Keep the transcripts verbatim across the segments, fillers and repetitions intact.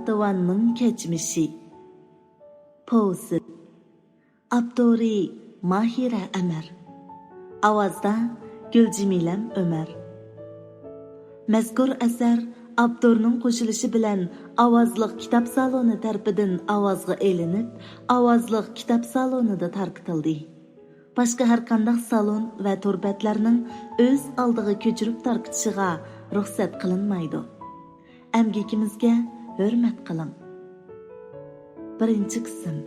ناتىۋاننىڭ كەچمىشى. پوۋېست. ئاپتورى ماھىرە ئەمەر. ئاۋازدا گۈلجىمىلەم ئۆمەر. مەزكۇر ئەسەر ئاپتورنىڭ قوشۇلۇشى بىلەن ئاۋازلىق كىتاب سالونى تەرىپىدىن ئاۋازغا ئېلىنىپ، ئاۋازلىق كىتاب سالونىدا تارقىتىلدى. باشقا ھەرقانداق سالون ۋە تور بەتلەرنىڭ ئۆز ئالدىغا كۆچۈرۈپ تارقىتىشىغا رۇخسەت قىلىنمايدۇ. ئەمگىكىمىزگە ھۆرمەت قىلىڭ. بىرىنچى قىسىم.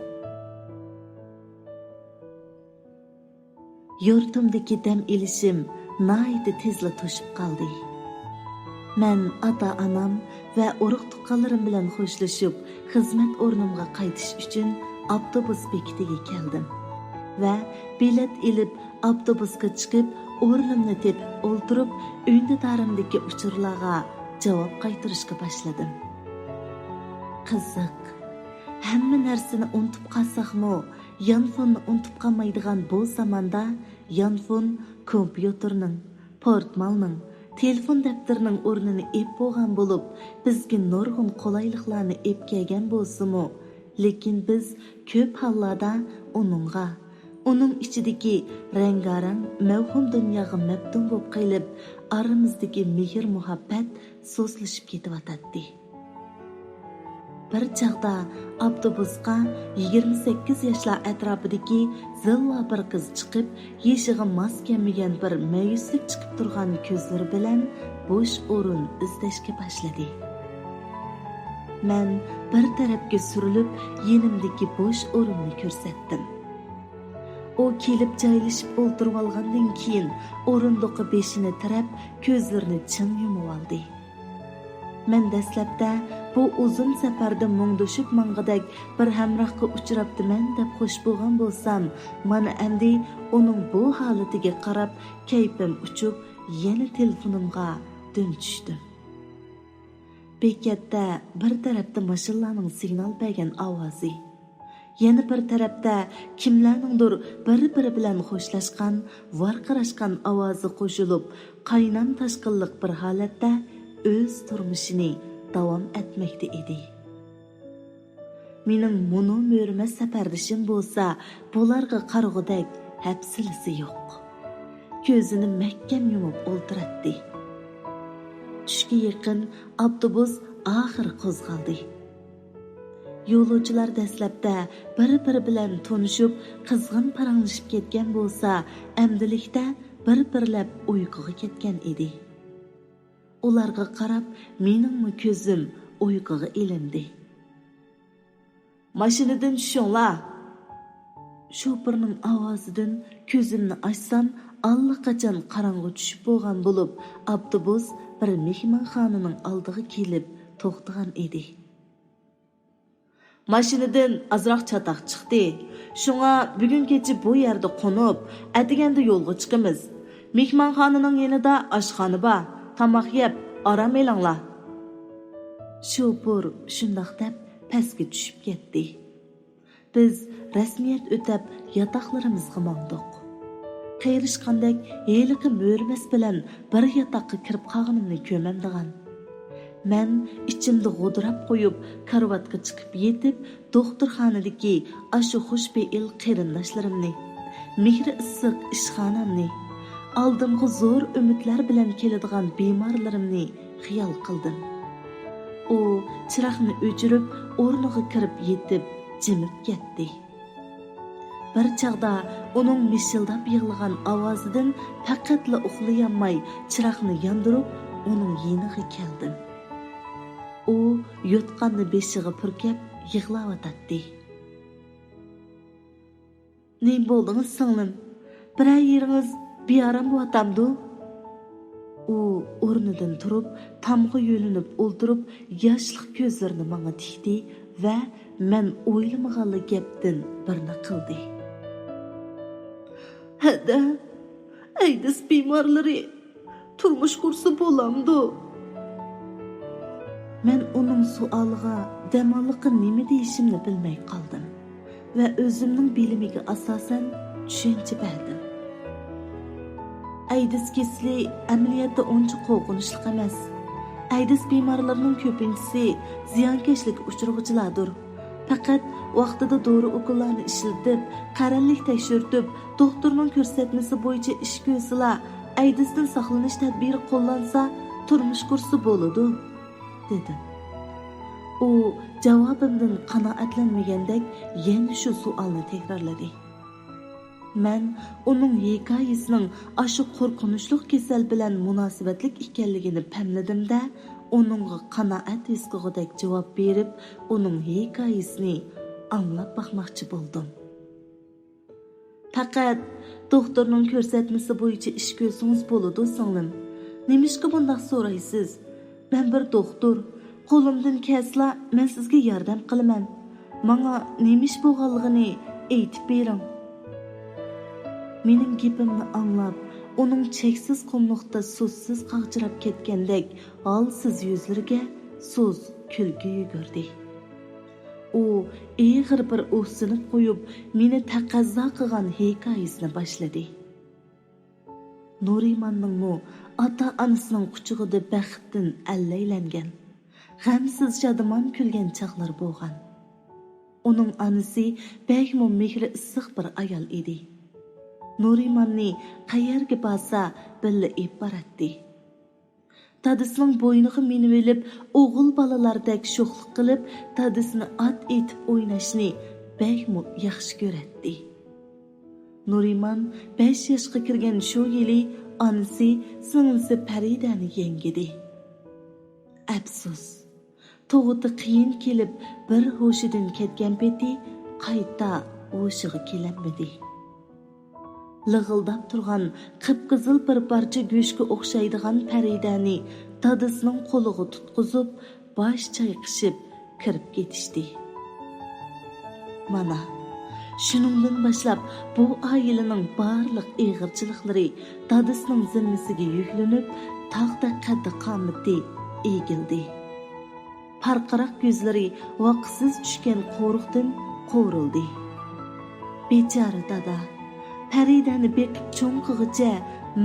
يۇرتۇمدىكى دەم ئېلىشىم ناھايىتى تېزلا توشۇپ قالدى. مەن ئاتا-ئانام ۋە ئۇرۇق-تۇغقانلىرىم بىلەن خوشلىشىپ، خىزمەت ئورنۇمغا قايتىش ئۈچۈن ئاپتوبۇس بېكىتىگە كەلدىم ۋە بېلەت ئېلىپ، ئاپتوبۇسقا چىقىپ، ئورنۇمنى تېپىپ ئولتۇرۇپ، ئۈندىدارىمدىكى ئۇچۇرلارغا جاۋاب قايتۇرۇشقا باشلىدىم. قىزىق، ھەممە نەرسىنى ئۇنتۇپ قالساقمۇ، يانفوننى ئۇنتۇپ قالمايدىغان بۇ زاماندا يانفون كومپيۇتېرنىڭ، پورتمالنىڭ، تېلېفون دەپتىرىنىڭ ئورنىنى ئېپ بولغان بولۇپ، بىزگە نۇرغۇن قولايلىقلارنى ئېپ كەلگەن بولسىمۇ، لېكىن بىز كۆپ ھاللاردا ئۇنىڭغا، ئۇنىڭ ئىچىدىكى رەڭگارەڭ مەۋھۇم دۇنياغا مەپتۇن بولۇپ قېلىپ، ئارىمىزدىكى مېھىر-مۇھەببەت سۇسلىشىپ كېتىۋاتاتتى. بىر چاغدا ئاپتوبۇسقا يىگىرمە سەككىز ياشلار ئەتراپىدىكى زىلۋا بىر قىز چىقىپ، يېشىغا ماس كەلمىگەن بىر مەيۈسلۈك چىقىپ تۇرغان كۆزلىرى بىلەن بوش ئورۇن ئىزدەشكە باشلىدى. مەن بىر تەرەپكە سۈرۈلۈپ، يېنىمدىكى بوش ئورۇننى كۆرسەتتىم. ئۇ كېلىپ جايلىشىپ ئولتۇرۇۋالغاندىن كېيىن، ئورۇندۇققا بېشىنى تىرەپ، كۆزلىرىنى چىڭ يۇمۇۋالدى. مەن دەسلەپتە بۇ ئۇزۇن سەپەردە مۇڭدىشىپ ماڭغۇدەك بىر ھەمراھقا ئۇچراپتىمەن دەپ خوش بولغان بولسام، مانا ئەمدى ئۇنىڭ بۇ ھالىتىگە قاراپ كەيپىم ئۇچۇپ، يەنە تېلېفونۇمغا دۈم چۈشتۈم. بېكەتتە بىر تەرەپتە ماشىنىلارنىڭ سىگنال بەرگەن ئاۋازى، يەنە بىر تەرەپتە كىملەرنىڭدۇر بىر-بىرى بىلەن خوشلاشقان، ۋارقىراشقان ئاۋازى قوشۇلۇپ، قاينام-تاشقىنلىق بىر ھالەتتە ئۆز تۇرمۇشىنى داۋام ئەتمەكتە ئىدى. مېنىڭ مۇنۇ مۆرىمەس سەپەردىشىم بولسا بۇلارغا قارىغۇدەك ھەپسىلىسى يوق. كۆزىنى مەھكەم يۇمۇپ ئولتۇراتتى. چۈشكە يېقىن ئاپتوبۇس ئاخىرى قوزغالدى. يولۇچىلار دەسلەپتە بىر-بىرى بىلەن تونۇشۇپ، قىزغىن پاراڭلىشىپ كەتكەن بولسا، ئەمدىلىكتە بىر-بىرلەپ ئۇيقۇغا كەتكەن ئىدى. ئۇلارغا قاراپ مېنىڭمۇ كۆزۈم ئۇيقۇغا ئىلىندى. ماشىنىدىن چۈشۈڭلار! شوپۇرنىڭ ئاۋازىدىن كۆزۈمنى ئاچسام، ئاللىقاچان قاراڭغۇ چۈشۈپ بولغان بولۇپ، ئاپتوبۇس بىر مېھمانخانىنىڭ ئالدىغا كېلىپ توختىغان ئىدى. ماشىنىدىن ئازراق چاتاق چىقتى. شۇڭا بۈگۈن كېچە بۇ يەردە قونۇپ، ئەتىگەندە يولغا چىقىمىز. مېھمانخانىنىڭ يېنىدا ئاشخانا بار. تاماق يەپ، ئارام ئېلىڭلار. شوپۇر شۇنداق دەپ پەسكە چۈشۈپ كەتتى. بىز رەسمىيەت ئۆتەپ ياتاقلىرىمىزغا ماڭدۇق. قېرىشقاندەك ھېلىقى مۆرىمەس بىلەن بىر ياتاققا كىرىپ قالغىنىمنى كۆمەمدىغان. مەن ئىچىمدە غودراپ قويۇپ، كارىۋاتقا چىقىپ يېتىپ، دوختۇرخانىدىكى ئاشۇ خۇشپېئىل قېرىنداشلىرىمنى، مېھرى ئىسسىق ئىشخانامنى، ئالدىمغا زور ئۈمىدلەر بىلەن كېلىدىغان بىمارلىرىمنى خىيال قىلدىم. ئۇ چىراغنى ئۆچۈرۈپ، ئورنىغا كىرىپ يېتىپ، جىمىپ كەتتى. بىر چاغدا ئۇنىڭ مىشىلداپ يىغلىغان ئاۋازىدىن پەقەتلا ئۇخلىيالماي، چىراغنى ياندۇرۇپ، ئۇنىڭ يېنىغا كەلدىم. ئۇ يوتقاننى بېشىغا پۈركەپ يىغلاۋاتاتتى. نېمە بولدىڭىز، سىڭلىم؟ بىرەر يېرىڭىز بىئارام بولۇۋاتامدۇ؟ ئۇ ئورنىدىن تۇرۇپ، تامغا يۆلىنىپ ئولتۇرۇپ، ياشلىق كۆزلىرىنى ماڭا تىكتى ۋە مەن ئويلىمىغانلا گەپتىن بىرنى قىلدى. ھەدە، ئەيدىز بىمارلىرى تۇرمۇش قۇرسا بولامدۇ؟ مەن ئۇنىڭ سوئالىغا دەماللىققا نېمە دېيىشىمنى بىلمەي قالدىم ۋە ئۆزۈمنىڭ بىلىمىگە ئاساسەن چۈشەنچە بەردىم. ئەيدىز كېسىلى ئەمەلىيەتتە ئۇنچە قورقۇنچلۇق ئەمەس. ئەيدىز بىمارلىرىنىڭ كۆپىنچىسى زىيانكەشلىككە ئۇچرىغۇچىلاردۇر. پەقەت ۋاقتىدا دورا-ئوكۇللارنى ئىشلىتىپ، قەرەللىك تەكشۈرتۈپ، دوختۇرنىڭ كۆرسەتمىسى بويىچە ئىش كۆرسىلا، ئەيدىزدىن ساقلىنىش تەدبىرى قوللانسا، تۇرمۇش قۇرسا بولىدۇ، دېدىم. ئۇ جاۋابىمدىن قانائەتلەنمىگەندەك يەنە شۇ سوئالنى تەكرارلىدى. مەن ئۇنىڭ ھېكايىسىنىڭ ئاشۇ قورقۇنچلۇق كېسەل بىلەن مۇناسىۋەتلىك ئىكەنلىكىنى پەملىدىم-دە، ئۇنىڭغا قانائەت ھېس قىلغۇدەك جاۋاب بېرىپ، ئۇنىڭ ھېكايىسىنى ئاڭلاپ باقماقچى بولدۇم. پەقەت دوختۇرنىڭ كۆرسەتمىسى بويىچە ئىش كۆرسىڭىز بولىدۇ، سىڭلىم. نېمىشقا بۇنداق سورايسىز؟ مەن بىر دوختۇر. قولۇمدىن كەلسىلا، مەن سىزگە ياردەم قىلىمەن. ماڭا نېمە ئىش بولغانلىقىنى ئېيتىپ بېرىڭ. مېنىڭ گېپىمنى ئاڭلاپ، ئۇنىڭ چەكسىز قۇملۇقتا سۇسسىز قاغجىراپ كەتكەندەك ھالسىز يۈزلىرىگە سۇس كۈلكە يۈگۈردى. ئۇ ئېغىر بىر ئۇھ سېلىپ قويۇپ، مېنى تەقەززا قىلغان ھېكايىسىنى باشلىدى. نۇرىماننىڭمۇ ئاتا-ئانىسىنىڭ قۇچىقىدا بەختتىن ئەللەيلەنگەن، غەمسىز شادىمان كۈلگەن چاغلىرى بولغان. ئۇنىڭ ئانىسى بەكمۇ مېھرى ئىسسىق بىر ئايال ئىدى. نۇرىماننى قەيەرگە بارسا بىللە ئېلىپ باراتتى. دادىسىنىڭ بوينىغا مىنىۋېلىپ، ئوغۇل بالىلاردەك شوخلۇق قىلىپ، دادىسىنى ئات ئېتىپ ئويناشنى بەكمۇ ياخشى كۆرەتتى. نۇرىمان بەش ياشقا كىرگەن شۇ يىلى ئانىسى سىڭلىسى پەرىدەنى يەڭگىدى. ئەپسۇس، تۇغۇتى قىيىن كېلىپ، بىر ھوشىدىن كەتكەن پېتى قايتا ھوشىغا كېلەلمىدى. لىغىلداپ تۇرغان قىپقىزىل بىر پارچە گۆشكە ئوخشايدىغان پەرىدەنى دادىسىنىڭ قولىغا تۇتقۇزۇپ، باش چايقىشىپ كىرىپ كېتىشتى. مانا، شۇنىڭدىن باشلاپ بۇ ئائىلىنىڭ بارلىق ئېغىرچىلىقلىرى دادىسىنىڭ زىممىسىگە يۈكلىنىپ، تاغدەك قەددى-قامىتى ئېگىلدى. پارقىراق كۆزلىرى ۋاقىتسىز چۈشكەن قورۇقتىن قورۇلدى. بىچارە دادا، پەرىدەنى بېقىپ چوڭ قىلغۇچە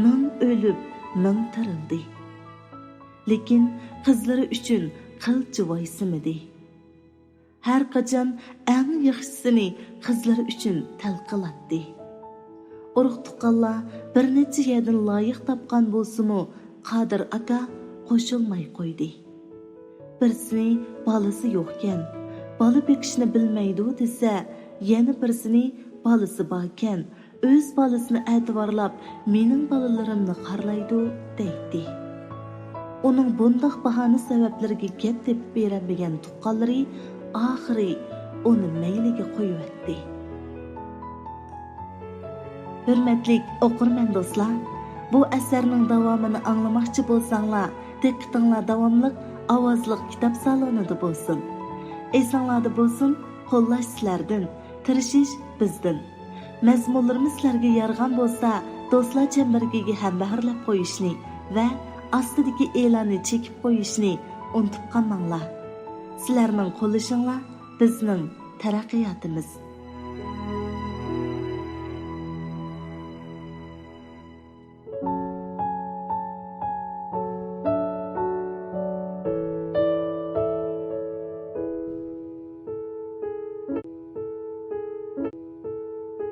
مىڭ ئۆلۈپ، مىڭ تىرىلدى. لېكىن قىزلىرى ئۈچۈن قىلچە ۋايسىمىدى. ھەر قاچان ئەڭ ياخشىسىنى قىزلىرى ئۈچۈن تەلقىلاتتى. ئۇرۇق-تۇغقانلار بىر نەچچە يەردىن لايىق تاپقان بولسىمۇ، قادىر ئاكا قوشۇلماي قويدى. بىرسىنى بالىسى يوقكەن، بالا بېقىشنى بىلمەيدۇ دېسە، يەنە بىرسىنى بالىسى باركەن، ئۆز بالىسىنى ئەتىۋارلاپ، مېنىڭ بالىلىرىمنى خارلايدۇ، دەيتتى. ئۇنىڭ بۇنداق باھانە سەۋەبلىرىگە گەپ تېپىپ بېرەلمىگەن تۇغقانلىرى ئاخىرى ئۇنى مەيلىگە قويۇۋەتتى. ھۆرمەتلىك ئوقۇرمەن دوستلار، بۇ ئەسەرنىڭ داۋامىنى ئاڭلىماقچى بولساڭلار، دىققىتىڭلار داۋاملىق ئاۋازلىق كىتاب سالونىدا بولسۇن. ئېسىڭلاردا بولسۇن، قوللاش سىلەردىن، تىرىشىش بىزدىن. مەزمۇنلىرىمىز سىلەرگە يارىغان بولسا، دوستلار چەمبىرىكىگە ھەمبەھىرلەپ قويۇشنى ۋە ئاستىدىكى ئېلاننى چېكىپ قويۇشنى ئۇنتۇپ قالماڭلار. سىلەرنىڭ قوللىشىڭلار بىزنىڭ تەرەققىياتىمىز.